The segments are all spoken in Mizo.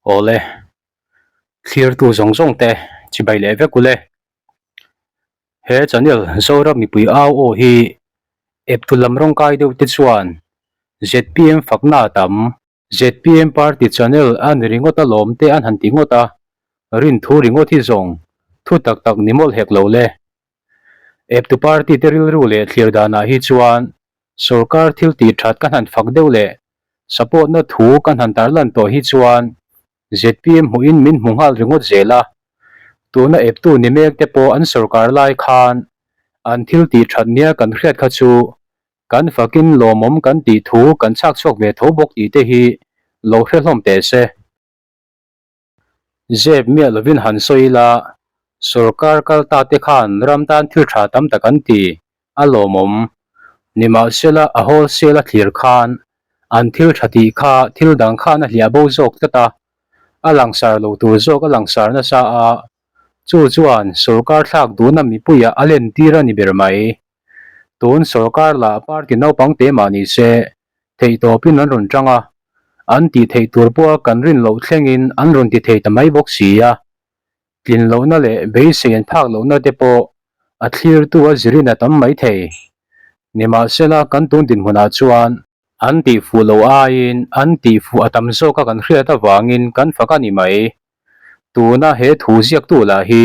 Awle, thlirtu zawng zawng te chibai leh vek ule. He channel Zoram mipui au aw hi eptu lam rawngkai deuh te chuan zpm fakna a tam. Zpm party channel a ni ringawt a lawm te an han ti ngawt a, rin thu ringawt hi zawng thu tak tak ni mawlh hek lo le. Eptu party te rilru leh thlir danah hi chuan Sorkar thil tih that kan han fak deuh leh support na thu kan han tarlan tawh hi chuan zpm hmuhin min hmu nghal ringawt zel a. Tuna eptu ni mek te pawh an sorkar lai khan an thil tih that nia kan hriat kha chu kan fakin lawmawm kan tih thu kan chhak chhuak ve tho bawk tih te hi lo hre hlawm teh se. Zep miah lovin han sawi ila, sorkar kal ta te khan ram tan thil tha tam tak an ti, a lawmawm. Nimahsela a wholesale a thlir khan an thil tha tih kha thil dang khan a hliah bo zawk tlat a, a langsar lo tur zawk a langsar nasa a, chu chuan sorkar thlak duhna mipuiah a lentir a ni ber mai. Tun sorkar lah party naupang te mah ni se, theihtawpin an rawn tang a, an tih theih tur pawha kan rin loh thlengin an rawn ti thei ta mai bawk si a. Tlin lohna leh beisei an phak lohna te pawh a thlirtu a zirin a tam mai thei. Nimahsela kan tun dinhmunah chuan an tih fuh loh aiin an tih fuh a tam zawka kan hriat avangin kan fak a ni mai. Tuna he thu ziaktu lah hi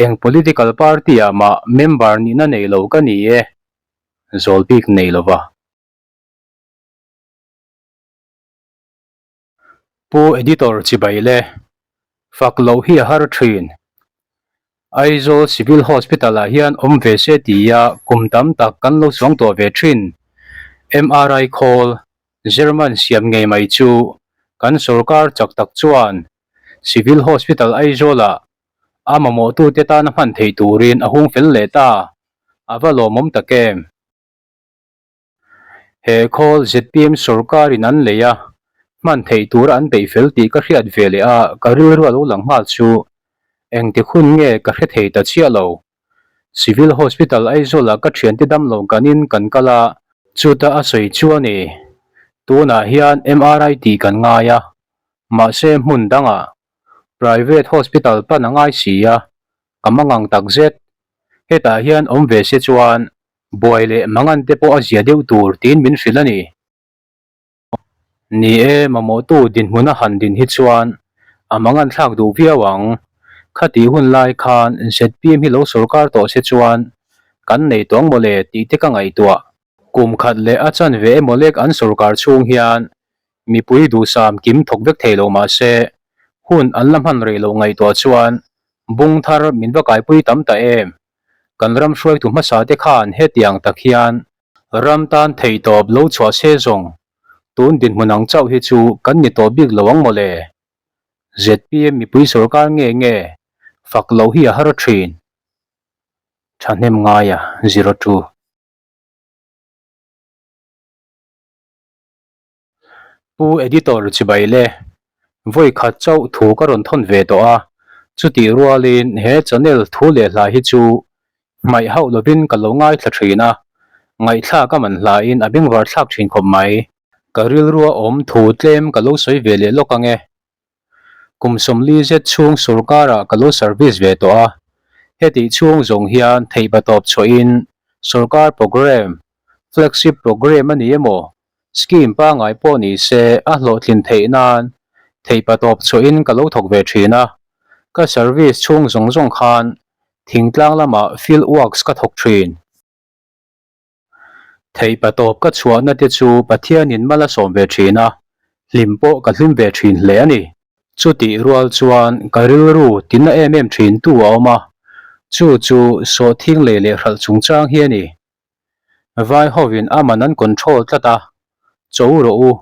eng political party-ah mah member nihna nei lo ka ni e, zawl bik nei lova. Pu Editor chibai le, fak loh hi a har thin. Aizawl Civil Hospital ah hian awm ve se tia kum tam tak kan lo chuang tawh ve thin. MRI khawl, German siam ngei mai chu kan sorkar chak tak chuan Civil Hospital Aizawl ah a mamawhtute tana hman theih turin a hung fel leh ta. A va lawmawm tak em? He khawl zpm sorkarin an lei a, hman theih tura an peih fel tih ka hriat ve leh a, ka rilru a lo lang nghal chu engtik hun nge ka hre thei ta chiah lo. Civil Hospital Aizawlah ka thiante damlo kanin kan kal a, chuta a sawi chu a ni. Tunah hian MRI tih kan ngai a, mahse hmun dangah private hospital pan a ngai si a, ka mangang takzet. Hetah hian awm ve se chuan Buai leh mangan te pawh a zia deuh tur tiin min hrilh a ni. Ni e, mamawhtu dinhmun a han din hi chuan a mangan thlak duh viau ang. Khatih hun lai khan zpm hi lo sorkar tawh se chuan kan nei tawng mawle tih te ka ngaihtuah. Kum khat leh a chanve emaw lek an sorkar chhung hian mipui duhsam kim thawk vek thei lo mah se hun an la hman rih loh ngaihtuah chuan bung thar min va kaipui tam ta em. Kan ram hruaitu hmasa te khan hetiang tak hian ram tan theihtawp lo chhuah se zawng tun dinhmun ang chauh hi chu kan ni tawh bik lo ang mawle. Zpm mipui sorkar nge nge fak loh hi a har thin. Thahnem ngaia 02. Pu Editor chibai le, vawi khat chauh thu ka rawn thawn ve tawh a, chutih rualin he channel thu leh hla hi chu hmaih hauh lovin ka lo ngaithla thin a, ngaihthlak a man hlain a bengvar thlak thin khawp mai. Ka rilrua awm thu tlem ka lo sawi ve leh lawk ang e. Kum 40 zet chhung sorkarah ka lo service ve tawh a, hetih chhung zawng hian theihpa tawp chhuahin sorkar programme, flagship programme a ni emaw, scheme pangngai pawh ni se a hlawhtlin theih nan theihpa tawp chhuahin ka lo thawk ve thin a, ka service chhung zawng zawng khan thingtlang lamah field works ka thawk thin. Theihpa tawp ka chhuahna te chu Pathianin mal a sawm ve thin a, hlim pawh ka hlim ve thin hle a ni. Chutih rual chuan ka rilru tina em em thin tu a awm a, chu chu sawhthing lei leh hralh chungchang hi a ni. Vai hovin a man an control tlat a, Cho rawh u,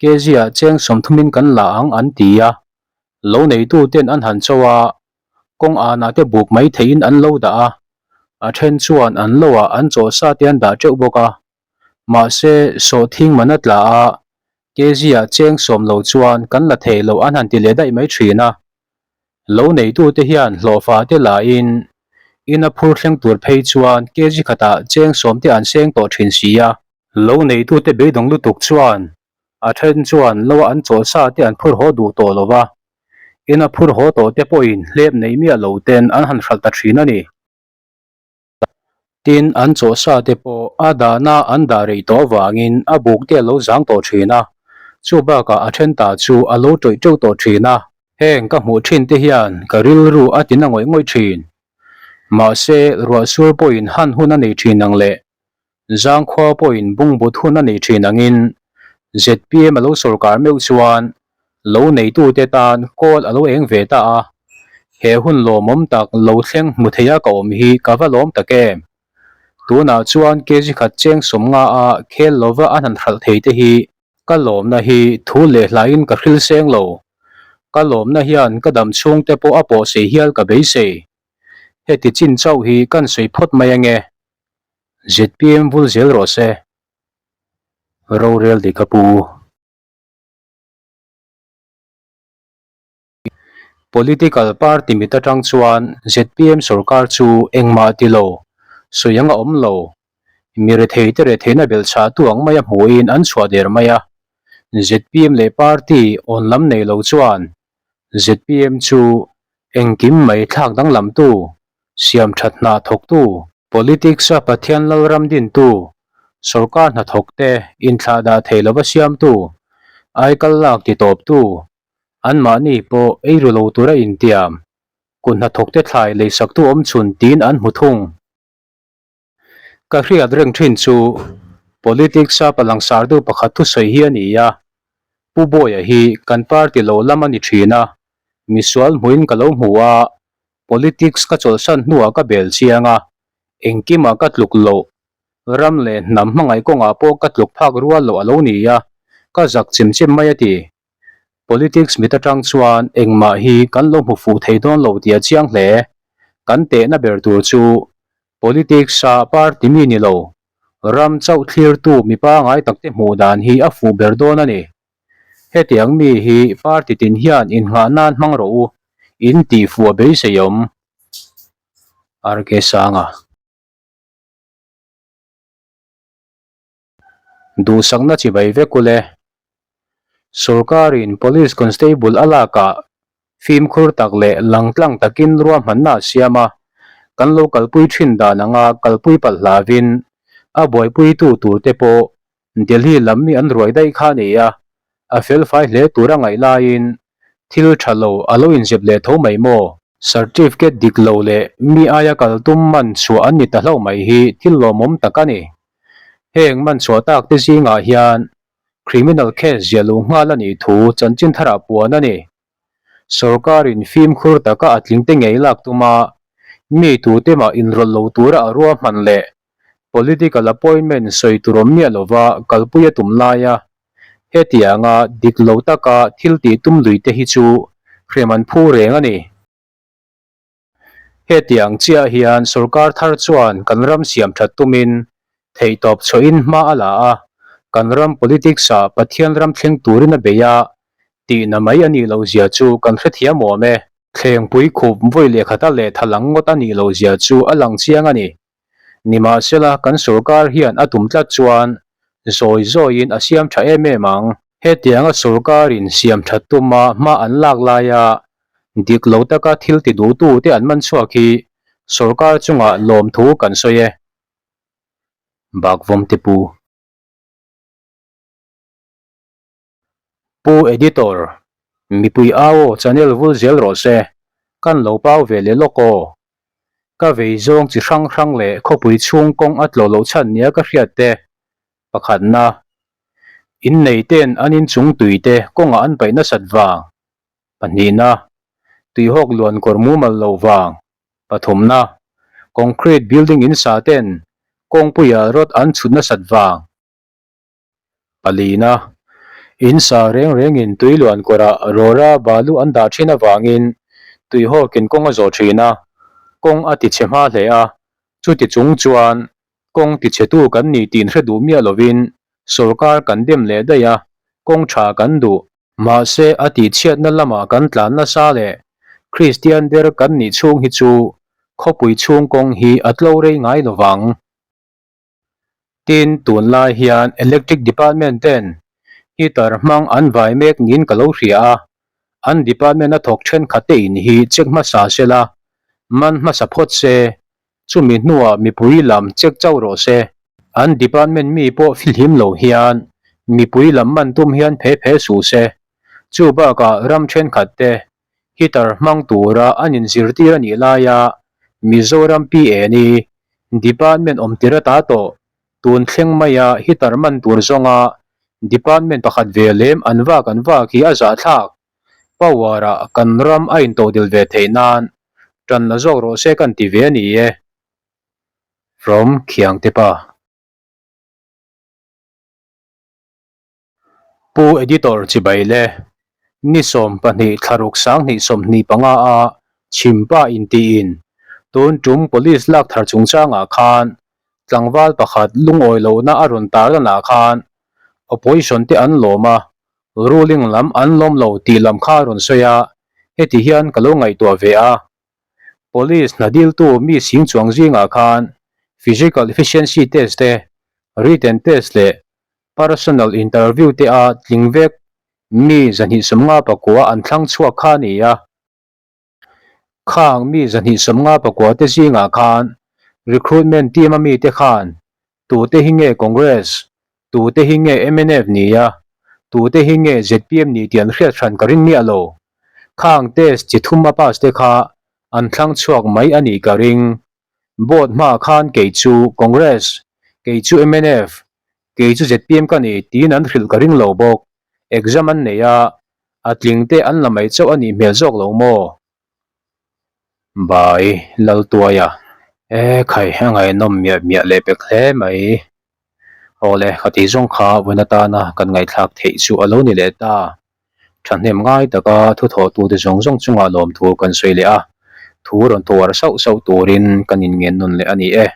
Kg-ah cheng 30 in kan la ang an ti a, lo neituten an han cho a, kawng anah te buk mai theihin an lo dah a, a then chuan an loah an chaw sa te an dah teuh bawk a. Mahse, sawhthing man a tla a, kg-ah cheng 10 lo chuan kan la thei lo an han ti leh daih mai thin a. Lo neitute hian hlawhfa te lahin ina phur thleng tur phei chuan kg khatah cheng 10 te an seng tawh thin si a. Lo neitute beidawng lutuk chuan. A then chuan lo a an chawlh sa te an phur haw duh tawh lo va, ina phur haw tawh te pawhin hlep nei miah lo ten an han hralh ta thin a ni. Tin, an chawh sa te pawh a dahna an dah rei tawh avangin a buk te a lo zang tawh thin a, chu bakah a then ta chu a lo tawih teuh tawh thin a. Heng ka hmuh thin te hian ka rilru a tina ngawih ngawih thin. Mahse, ruahsur pawhin han hun a nei thin ang leh Zangkhua pawhin bungbut hun a nei thin angin zpm a lo sawrkar meuh chuan lo neitute tan kawl a lo eng ve ta a, he hun lawmawm tak lo thleng hmu theia ka awm hi ka va lawm tak em. Tunah chuan kg khat cheng 50 a khel lova an han hralh thei te hi ka lawmna hi thu leh hlaiin ka hril seng lo. Ka lawmna hian ka dam chhungte pawh a pawh sei hial ka beisei. Heti chin chauh hi kan sawi phawt mai ange. Zpm vul zel rawh se. Rorel dik a pu. Political party mit atang chuan zpm sorkar chu engmah ti lo, sawi anga awm lo. Mi rethei te retheihna belhchhah tu ang maia hmuhin an chhuah der mai a. Zpm leh party awn lam nei lo chuan zpm chu engkim mai thlak danglamtu, siam that hna thawktu, Politics-a Pathian Lalram dintu, sorkar hnathawkte inthlahdah thei lova siamtu, aikal lak titawptu, anmahni pawh ei ru lo tura intiam, kut hnathawkte thlai leisaktu awmchhun tiin an hmu thung. Ka hriat reng thin chu Politics-a palangsartu pakhat thusawi hi a ni a, Pu Bawia hi kan party lo lam a ni thin a, misual hmuin ka lo hmu a, Politics ka chawlhsan hnuah ka bel chiang a, engkimah ka tluk loh, ram leh hnam hmangaih kawngah pawh ka tluk phak rual loh a lo ni a, ka zak chim chim mai a ti. Politics mit atang chuan engmah hi kan lo hmu fuh thei dawn lo tih a chiang hle. Kan tehna ber tur chu Politics-a party mi ni lo, ram chauh thlirtu mi pangai takte hmuh dan hi a fuh ber dawn a ni. Hetiang mi hi party tin hian innghah nan hmang rawh u, in tih fuh a beisei awm. RK Sanga. Duhsakna chibai vek ule. Sorkarin Police Constable a lakah fimkhur tak leh langtlang takin ruahmanna a siam a, kan lo kalpui thin dan anga kalpui palh hlavin a buaipuitu turte pawh Delhi lam mi an ruai daih kha a ni a, a felfai hle tur a ngaih laiin thil tha lo a lo inzep leh tho mai maw? Certificate dik lo leh mi aia kal tum man chhuah an ni ta hlauh mai hi thil lawmawm tak a ni. Heng man chhuah tak te zingah hian criminal case ziah luh nghal a nih thu chanchin tharah puan a ni. Sorkarin fimkhur taka a tling te ngei lak tuma mi tute mah inrawlh lo tura a ruahman leh Political appointment sawi tur awm miah lova kalpui a tum laia hetianga dik lo taka thil tih tum lui te hi chu hrem an phu reng a ni. Hetiang chiah hian sorkar thar chuan kan ram siam that tumin theihtawp chhuahin hma a la a, kan ram politics-ah Pathian ram thleng turin a bei a, tihna mai a nih loh zia chu kan hrethiam awm e. Thlengpui khup vawi lehkhata lehthal ang ngawt a nih loh zia chu a lang chiang a ni. Nimahsela, kan sorkar hian a tum tlat chuan zawi zawiin a siam tha em em ang. Hetianga sorkarin siam that tuma hma an lak laia dik lo taka thil ti duhtute an man chhuak hi sorkar chungah lawmthu kan sawi e. Bakvawm te pu. Pu Editor, mipui au aw channel vul zel rawh se, kan lo pau ve leh lawk aw. Ka vei zawng chi hrang hrang leh khawpui chhung kawng a tlawh loh chhan nia ka hriat te, pakhatna, innei ten an inchung tui te kawngah an paih nasat vang, pahnihna, tuihawk luan kawr mumal lo vang, pathumna, concrete building in sa ten kawngpuia rod an chhut nasat vang. Palina, In sa reng rengin tui luan kawrah rawra balu an dah thin avangin tuihawkin kawng a zawh thin a, kawng a tichhe hma hle a, chuti chung chuan kawng tichhetu kan ni tih inhre duh miah lovin sawrkar kan dem leh daih a, kawng tha kan duh. Mahse a tihchhiatna lamah kan tlan nasa leh Kristian der kan nih chhung hi chu khawpui chhung kawng hi a tlo rei ngai lovang. Tin, tunlai hian Electric Department ten Heater hmang an vai mek niin ka lo hria a, an department a thawk thenkhat te in hi check hmasa sela, man hmasa phawt se, chumi hnuah mipui lam check chauh rawh se. An department mi pawh fihlim lo hian mipui lam man tum hian phe phe suh se. Chu bakah ram thenkhat te heater hmang tura an inzirtir a nih laia Mizoram PA ni department awm tir ata tawh Tun thleng maia heater man tur zawnga department pakhat ve lem an vak an vak hi a zahthlak. Power ah kan ram a intohdelh ve theih nan tan la zawk rawh se kan ti ve a ni e. From Khiangtepa. Pu Editor Chibaile, Ni 12 thlaruk 2025 a Chhimpa intiin tun tum Police lak thar chungchangah khan tlangval pakhat lungawi lohna a rawn tar lanah khan Opposition te an lawm a, ruling lam an lawm lo tih lam kha a rawn sawi a, heti hian ka lo ngaihtuah ve a. Police hna diltu mi sing chuang zingah khan Physical Efficiency Test te, Written Test leh Personal interview te a tling vek mi 259 an thlang chhuak kha a ni a. Khang mi 259 te zingah khan recruitment team a mite khan tute hi nge Congress, tute hi nge mnf ni a, tute hi nge zpm ni tih an hriat hran ka ring miah lo. Khang test chi thum a pass te kha an thlang chhuak mai a nih ka ring. Board hmaah khan kei chu Congress, kei chu mnf, kei chu zpm ka ni tiin an hrilh ka ring lo bawk. Exam an nei a, a tling te an la mai chauh a nih hmel zawk lo maw? Bai Laltuaia, E khai, a ngaihnawm miah miah leh pek hle mai. Awle, ka tih zawng kha vawiin atana kan ngaihthlak theih chu a lo ni leh ta. Thahnem ngai taka thu thawhtute zawng zawng chungah lawmthu kan sawi leh a, thu rawn tuar sauh sauh turin kan inngen nawn leh a ni e.